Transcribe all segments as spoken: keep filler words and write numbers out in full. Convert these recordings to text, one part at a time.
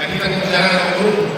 Akhirnya kita jalan ke turun.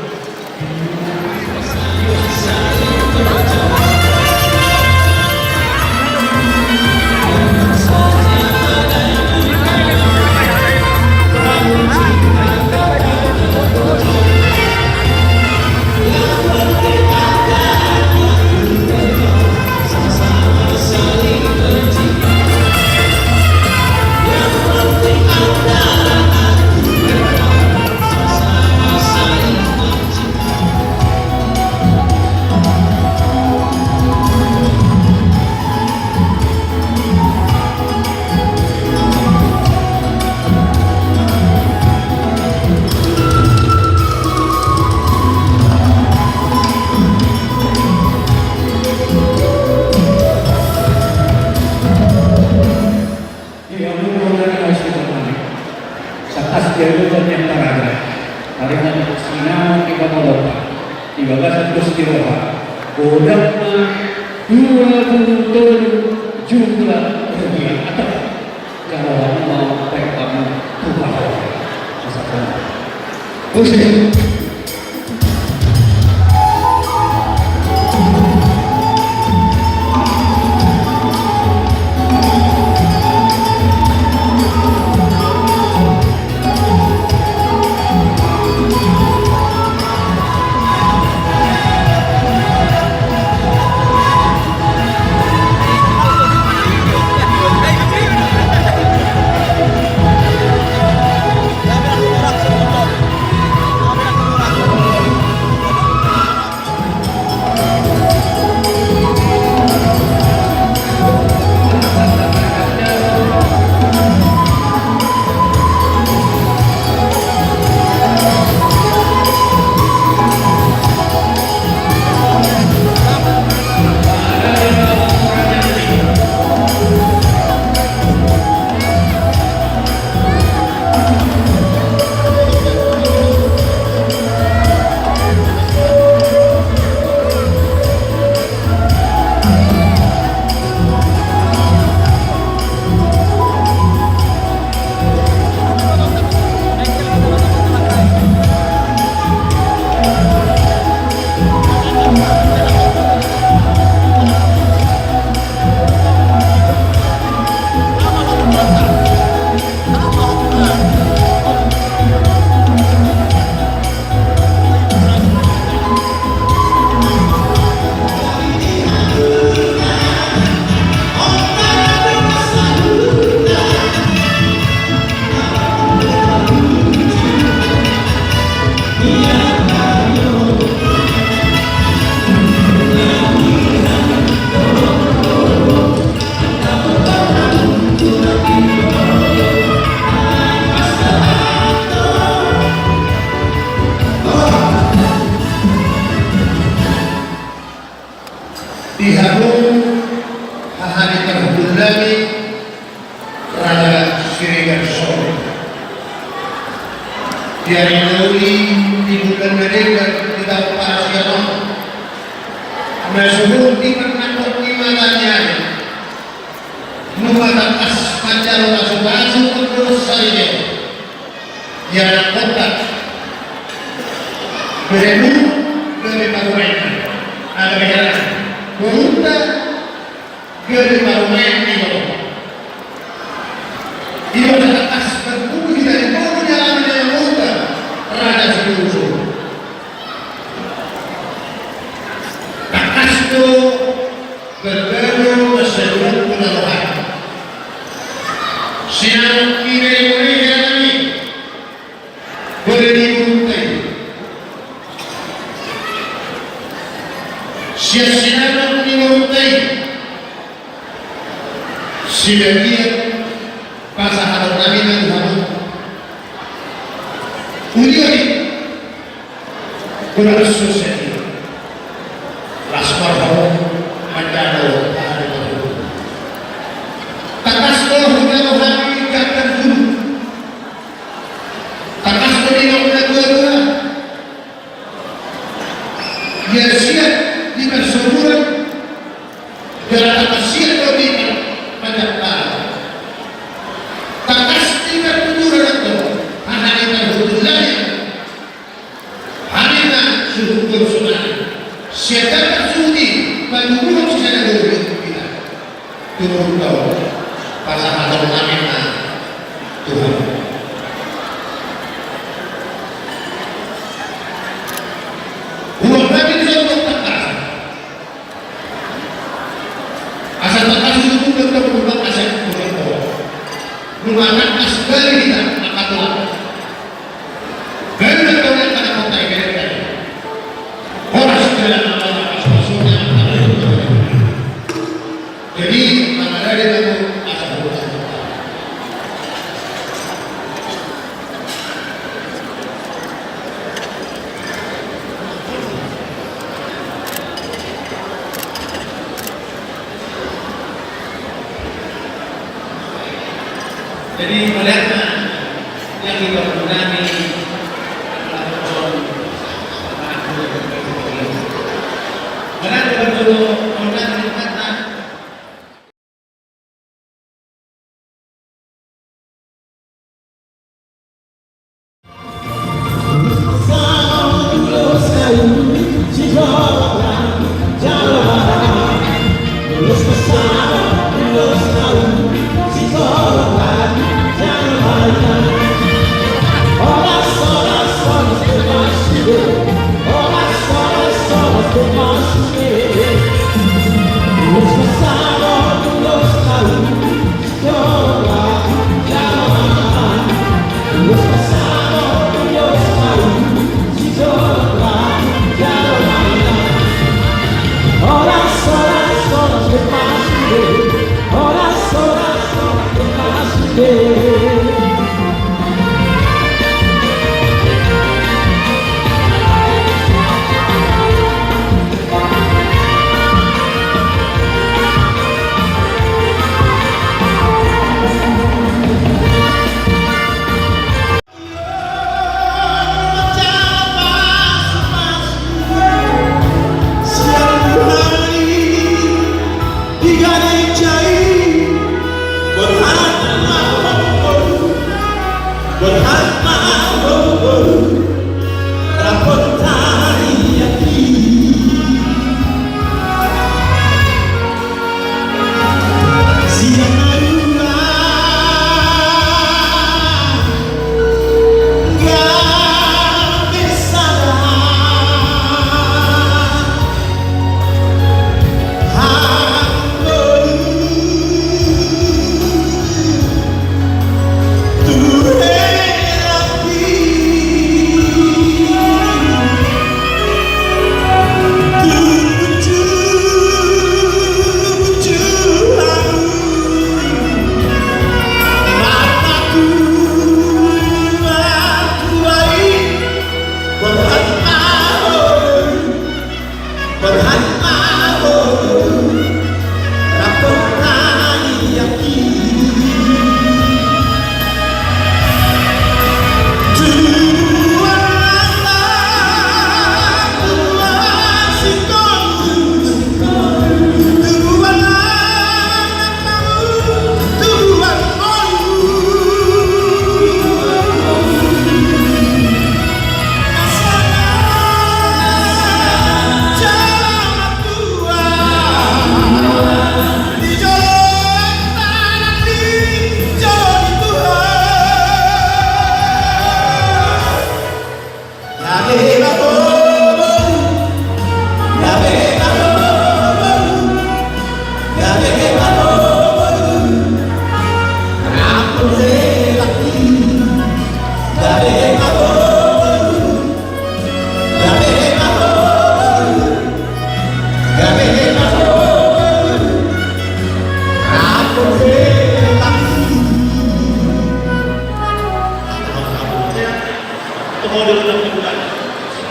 Di hamu na hinaholongan nami, sahat di hamu na hinaholongan nami, taringot sinamot ni pangolop i di bagasan dos ni roha, godang ma dua pulu tolu juta rupiah. Atau jalo hamu ma paik hamu tu pangolop. Masa pun. Musik. Di hamu haha ni parhundul nami, Raja Siregar solu. Di ari na uli, di bulan na denggan, di taon parasian on, na suhut di pernakot ni mata ni ari, nunga tangkas manjalo pasupasu panggolos saripeon. Ia na kota. Beremu, bere parumaenna. Ada beremu. Berunta, bere parumaen ni lo. Ia na tangkas berkumpul di dari kono di alam yang kota. Raja Sinusu. Tangkas do. Barbaro mansai roha tu na rohana. Sinamot ni bere ni roha nami. Bere ni borunta i. Sian sinamot ni borunta i. Sibagian pasahaton nami ma tu hamu. Uli uli. Godang sosial. Las marhau manjalo ahli marhau. Tangkas Di parsoburan, jala tapasiat do di parjambaran. Tangkas di partuturan do, aha ni parhutulanian. Hami na suhut sonari, sian dalan suhut i, patuduhon sisada do hita. Tumundalhon pasahaton nami ma tu Tuhan. Ulang lagi di sana tangkas. Asa tangkas itu pun tetap berubah asa berubah. Rumah tangkas dari kita akan telah. Jadi, mangada dari aku asa horas. Jadi, melihat yang kita mengenai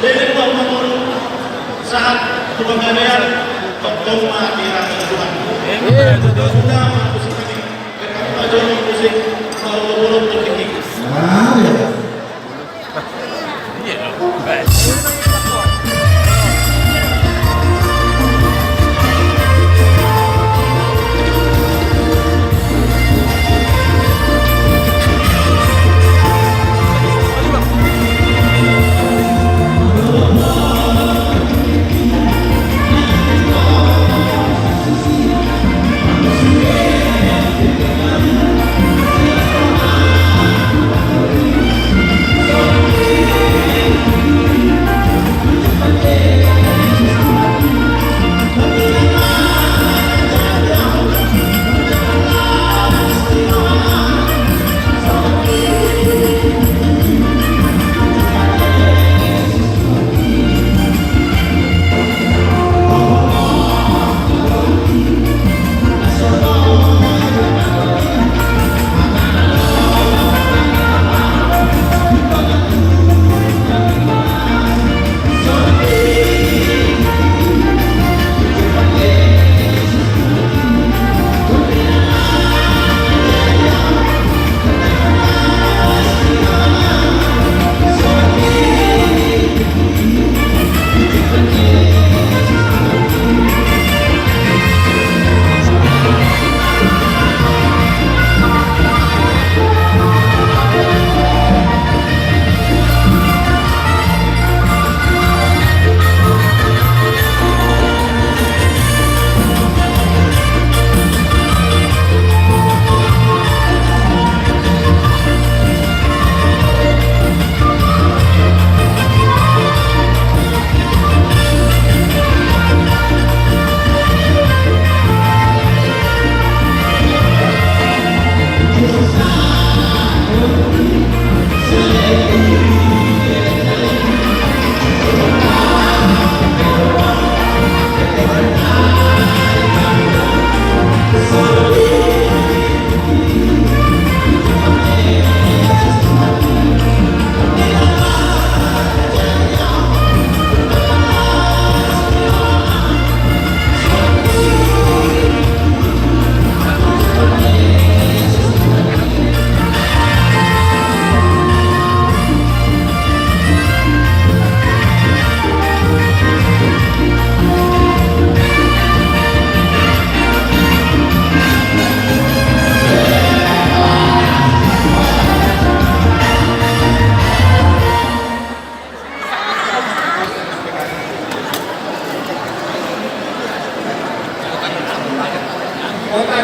Jadi, buat motor sahat tukang gawean, tong ma di rahmat Tuhan. Sudah, musik tadi. Mereka aja musik, kalau bolong, bertinggi. Nah, ya. Iya.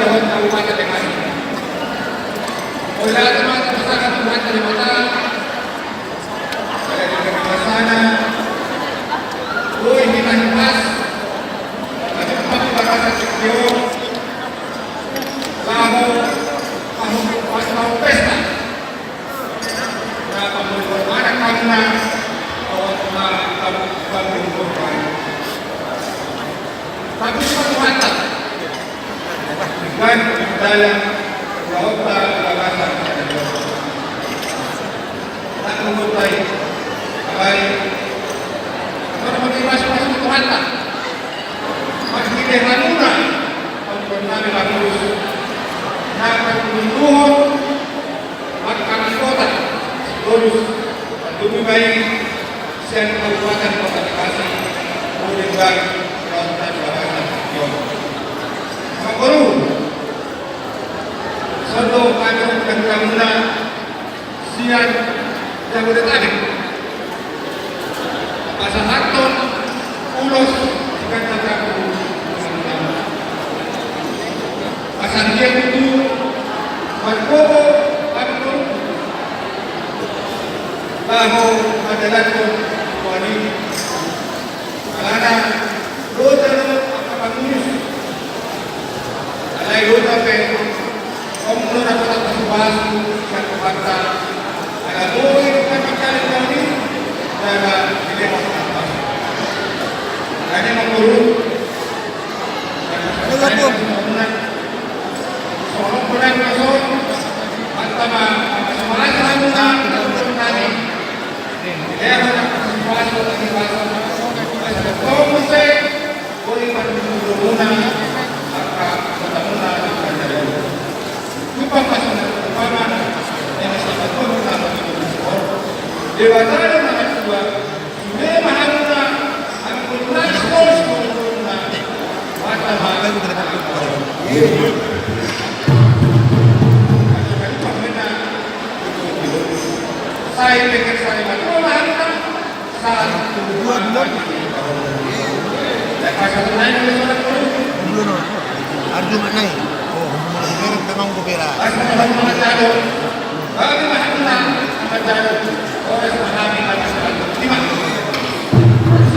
Kabupaten Bekasi. Mauliate ma tapasahat tu Tuhanta Debata. Pada tingkat kuasana, boi hita hipas manjumpa di bagasan tingki on laho, laho, laho pesta. Na pamulihon anak hamuna, laho na pam-, pamulihon anak. Tapi Tuhanta, denggan dalan ulaonta di bagasan sadari on. Nang manggotai, alai, molo manggotai masuk-masuk Tuhanta. Marhite hamuna, pangkon nami Paulus, na patuluhon angka anggota Sitorus, Tanjung Balai, sian Kabupaten Kota Bekasi, Bodendag, Kota Bekasi, Jon. Mangolu, sondo kami, kami, kami, sian Jabodetabek. Pasahathon ulos di kata kaku. Pasahathon tutu margogo hami laho mandalankon wali. Alana, dota do angka pangurus. Alai dota pe, om do na kota pasupasu, kan kota. Ala boi, kan kota kali kami, dara, dilehon apa. Alana mangolu. Halo, Bung. Sono kurang masuk. Mantap, Bang. Masuk, masuk, masuk, masuk. Sai, peker sai, ma tu ma hanu na? Sa. Dua bulan. Belum, hari Jumat nai. Oh, belum beres, memang gue beres. Kami ma hanu na, ma hanu. Ores ma hami, ma hami. Terima. Terima.